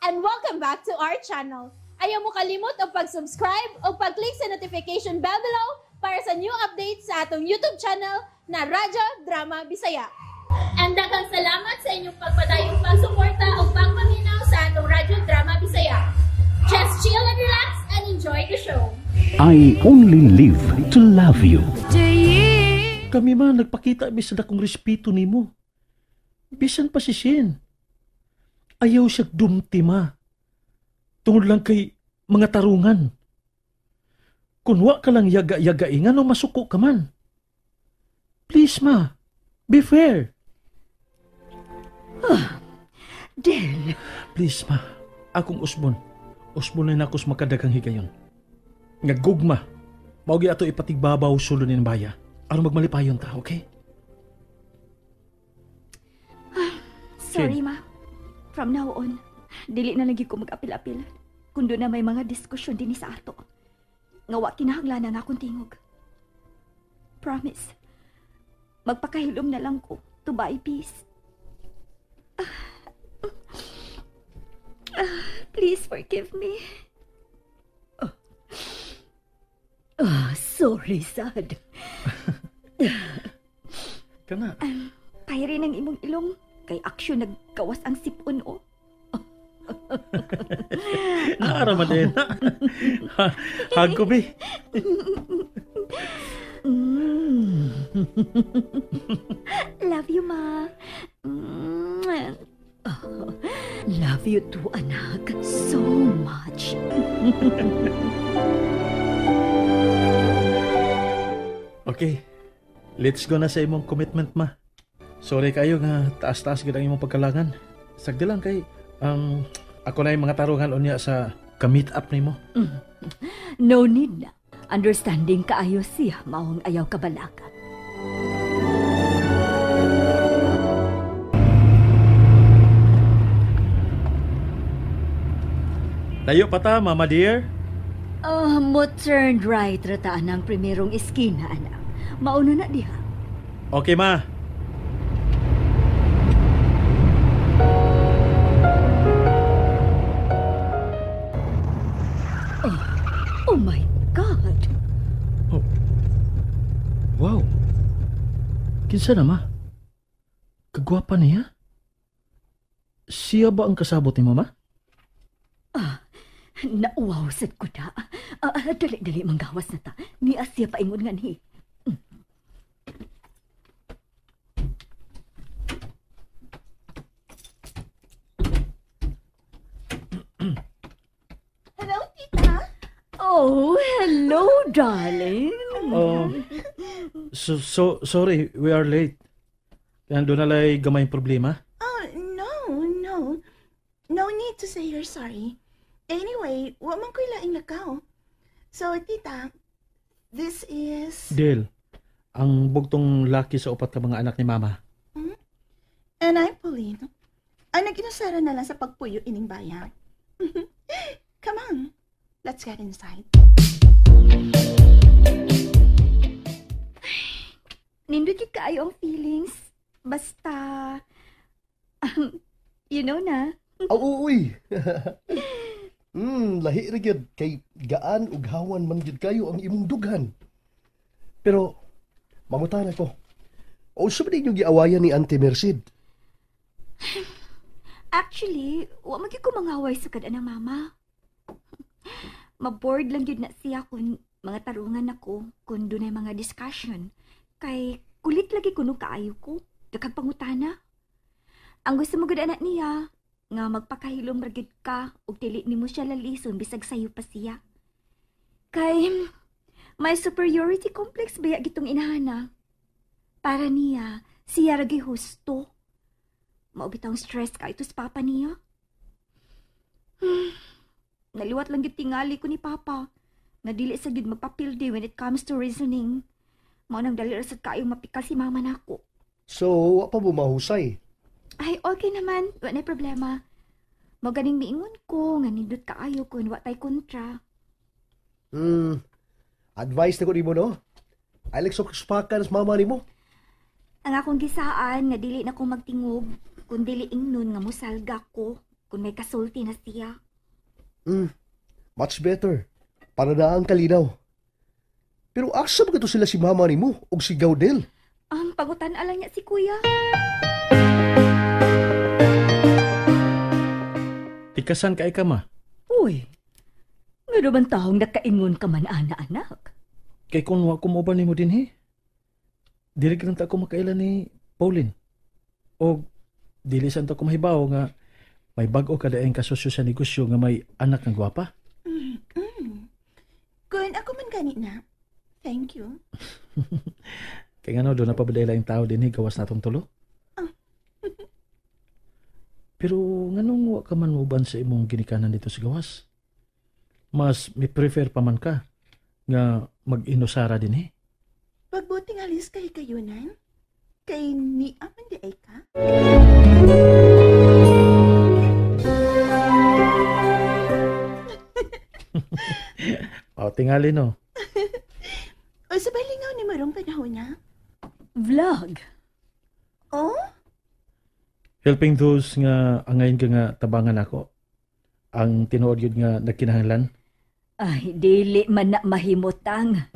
And welcome back to our channel. Ayaw mo kalimot og pag-subscribe o pag-click sa notification bell below para sa new updates sa atong YouTube channel na Radyo Drama Bisaya. And daghang salamat sa inyong pagpadayong pagsuporta o pagpaminaw sa atong Radyo Drama Bisaya. Just chill and relax and enjoy the show. I only live to love you. Kami man, nagpakita mi sa dakong respeto nimo. Bisan pa si Shin. Ayaw siya dumti, ma. Tungod lang kay mga tarungan. Kung wa ka lang yaga-yaga, ngano masuko ka man. Please, ma. Be fair. Del. Please, ma. Akong usbon. Usbon na ako sa makadagang higayon. Nga gugma. Mao gyud ato ipatigbabaw sulod ni baya. Aron magmalipayon ta, okay? Sorry, ma. From now on, dili na lagi ko mag-apil-apil. Kung doon na may mga diskusyon din sa ato. Nga wa kinahanglan na nga akong tingog. Promise. Magpakahilom na lang ko to buy peace. Please forgive me. Sorry, sad. Kana. Pahiri ng imong ilong. Kay aksyon nagkawas ang sipon, oh. Naara man din. Hag ko, bi. Love you, ma. Oh, love you too, anak. So much. Okay. Let's go na sa imong commitment, ma. Sorry kayo nga taas-taas gid ang imong pagkalangan. Sagdi lang kay ako na yung mga tarungan unya sa ka-meet up nimo. No need na. Understanding kaayo siya maong ayaw kabalaka. Layo pa ta, Mama dear. Mo turn right rataan ang primerong eskina, anak. Mauna na diha. Okay, ma. Oh my God! Oh. Wow! Kinsa na, ma? Kagwapa niya? Siya ba ang kasabot ni Mama? Nauwaw sad ko na. Dali-dali manggawas na ta. Ni Asya paingon nga ni. Hello, Tita. Oh, hello, darling. So sorry, we are late. Nandun na lay gamay problema? Oh, no. No need to say you're sorry. Anyway, wa man ko'y laing lakaw. So, Tita, this is... Del, ang bugtong laki sa upat ka mga anak ni Mama. Hmm? And I'm Pauline. Ang nag-inusara na lang sa pagpuyo ining bayan. Come on, let's get inside. Nindot yung kaayo ang feelings. Basta, you know na. Oh, uy. Lahi ra gyud kay gaan ug hawan man gyud kayo ang imong dughan. Pero mangutana ko. Unsa ba ninyong giawayan ni Auntie Merced? Actually, wa man gyud ko mangaway sukad anang mama. Mabored lang gyud na siya kun mga tarungan ako kun dunay mga discussion. Kay kulit lagi kuno kaayo ko, daghang pangutana. Ang gusto mo gud anak niya nga magpakahilom ra gyud ka ug dili nimo siya lalison bisag sayo pa siya. Kay may superiority complex baya gitong inahana. Para niya, siya ra gyud husto. Mao bitawng stress kay ito sa papa niya. Naliwat lang gyud tingali ko ni papa. Nga dili sa gyud magpapildi when it comes to reasoning. Mao nang dali ra sad kaayo mapika si mama nako. So, wa pa mo mahusay? Ay, okay naman. Wa nay problema. Mao ganing miingon ko nga nindot kaayo kun wa tay kontra. Advice na ko nimo, no? I like so spakan sa mama nimo. Ang akong gisaan nga dili na ko magtingog kun dili ingnon nga mosalga ko. Kung may kasulti na siya. Much better. Para na ang kalinaw. Pero asa ba to sila si mama nimo og si Gaudel? Ang pagutan alang niya si kuya. Tikasan kay ka, ma. Uy, ngano man taong nakaingon ka man, ana, anak? Kay kung wa ko moban nimo dinhi, dili ka ta ko makaila ni Pauline. O dili sa ta ko mahibaw nga may bag-o ka daing kasosyo sa negosyo nga may anak nga gwapa. Kun ako man gani na. Thank you. Kay ngano do na pa ba yung tao dinhi gawas natong tulo? Pero nganong wa ka man moban sa imong ginikanan dito sa gawas? Mas mi prefer pa man ka nga mag-inusara dinhi. Pagbuting alis kay kayunan, kay ni aman di ay ka. O, tingali no. O sa balingaw ni marong panahon na? Vlog. Oh? Helping those nga angayin ka nga tabangan ako. Ang tinuod yun nga nagkinahanglan. Ay, dili man na mahimutang.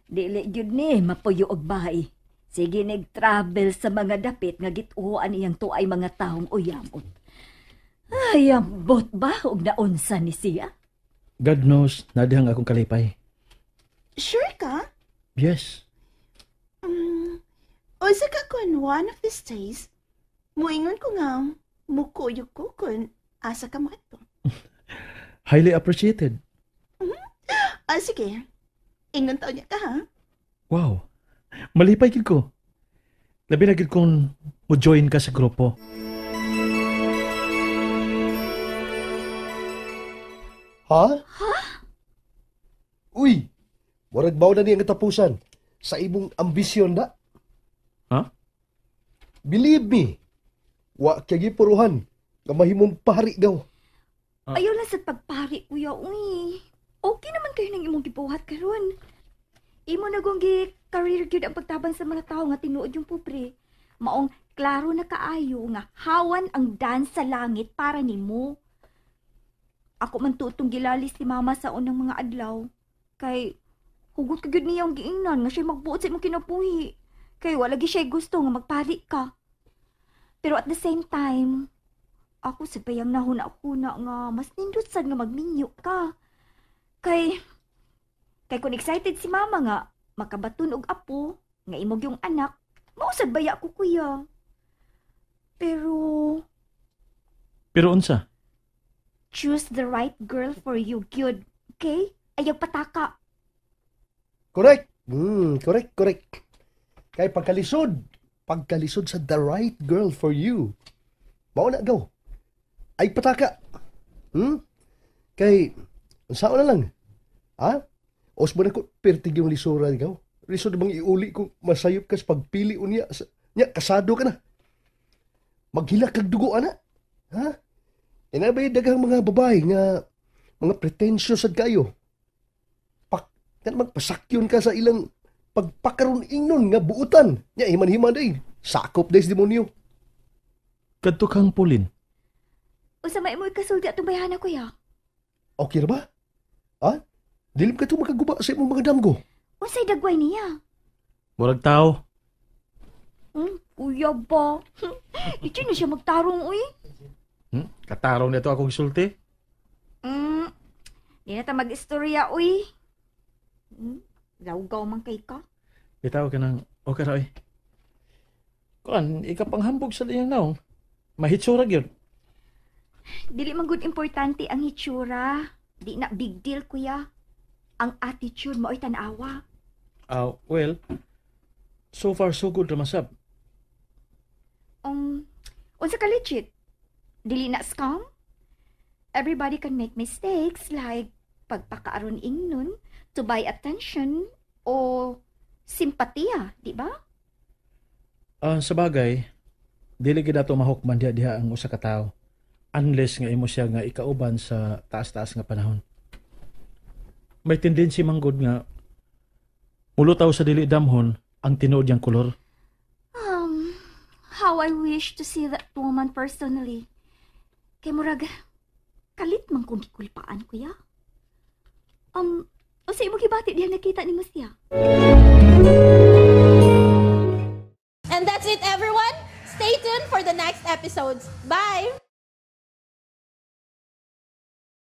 Dili gyud ni mapuyo og bahay. Sige nag-travel sa mga dapit nga gituoan iyang tuay mga taong uyamot. Ay, ambot ba og naunsa ni siya? God knows, na dihang akong kalipay. Sure ka? Yes. O sa ka kun one of these days, muingon ko nga, mukuyog ko kun asa ka mo ato. Highly appreciated. Ah, sige. Ingon taon niya ka, ha? Wow. Malipay gid ko. Labi na gid kung mo-join ka sa grupo. Ha? Ha? Uy, murag mao na ni ang katapusan sa imong ambisyon na. Ha? Believe me, wa kay gipuruhan nga mahimong pari daw. Ah. Ayaw lang sa pagpari, kuya. Uy, okay naman kayo ng imong gibuhat karon. Imo na gong gi-career gyud ang pagtabang sa mga tao nga tinuod yung pobre. Maong klaro na kaayo nga hawan ang dance sa langit para nimo. Ako man tutong gilalis ni mama sa unang mga adlaw. Kay hugot ka gyud niya ang giingnan nga siya magbuot sa imong kinabuhi. Kay wala gi siya gusto nga magpari ka. Pero at the same time, ako sa bayang nahuna-huna nga mas nindot sad nga magminyo ka. Kay kung excited si mama nga makabaton og apo nga imog yung anak, mausad baya ko kuya. Pero Pero unsa? Choose the right girl for you gyud, okay? Ayaw pataka. Correct. Correct, correct. Kay pagkalisod sa the right girl for you. Mao na go. Ay pataka. Kay unsaon na lang? Ha? Os mo na ko pertig yung lisura ikaw. Lisod bang iuli ko masayop ka sa pagpili unya sa, nya kasado ka na. Maghilak kag dugo ana. Ha? Inabay daghang mga babae nga mga pretentious sad kayo. Pak kan magpasakyon ka sa ilang pagpakaron ingnon nga buutan. Nya himan-himan day. Sakop day sa demonyo. Kadto kang Pauline. Unsa may imoy kasulti atong bayhana kuya? Okay ra ba? Ha? Dili ka to makaguba sa imong mga damgo. Unsay dagway niya? Murag tao. Kuya ba? Di na siya magtarong uy. Katarong nito akong gisulti. Di na ta mag-istorya uy. Lawgaw man kay ka. Bitaw ka nang okay ra uy. Kuan, ikapanghambog sa iyang naong. Mahitsura gyud. Dili man gud importante ang hitsura. Di na big deal kuya. Ang attitude mao'y tan-awa. Well, so far so good ra masab. Unsa ka legit? Dili na scam? Everybody can make mistakes like pagpakaaron ingnon to buy attention o simpatiya, di ba? Sa bagay, dili gid ato mahukman diha ang usa ka tawo unless nga imo siya nga ikauban sa taas-taas nga panahon. May tendency manggod nga mulutaw sa dili damhon ang tinuod niyang kolor. How I wish to see that woman personally. Kay murag, kalit man kong gikulpaan, kuya. O sa imo gibati diha nakita nimo siya? And that's it, everyone. Stay tuned for the next episodes. Bye!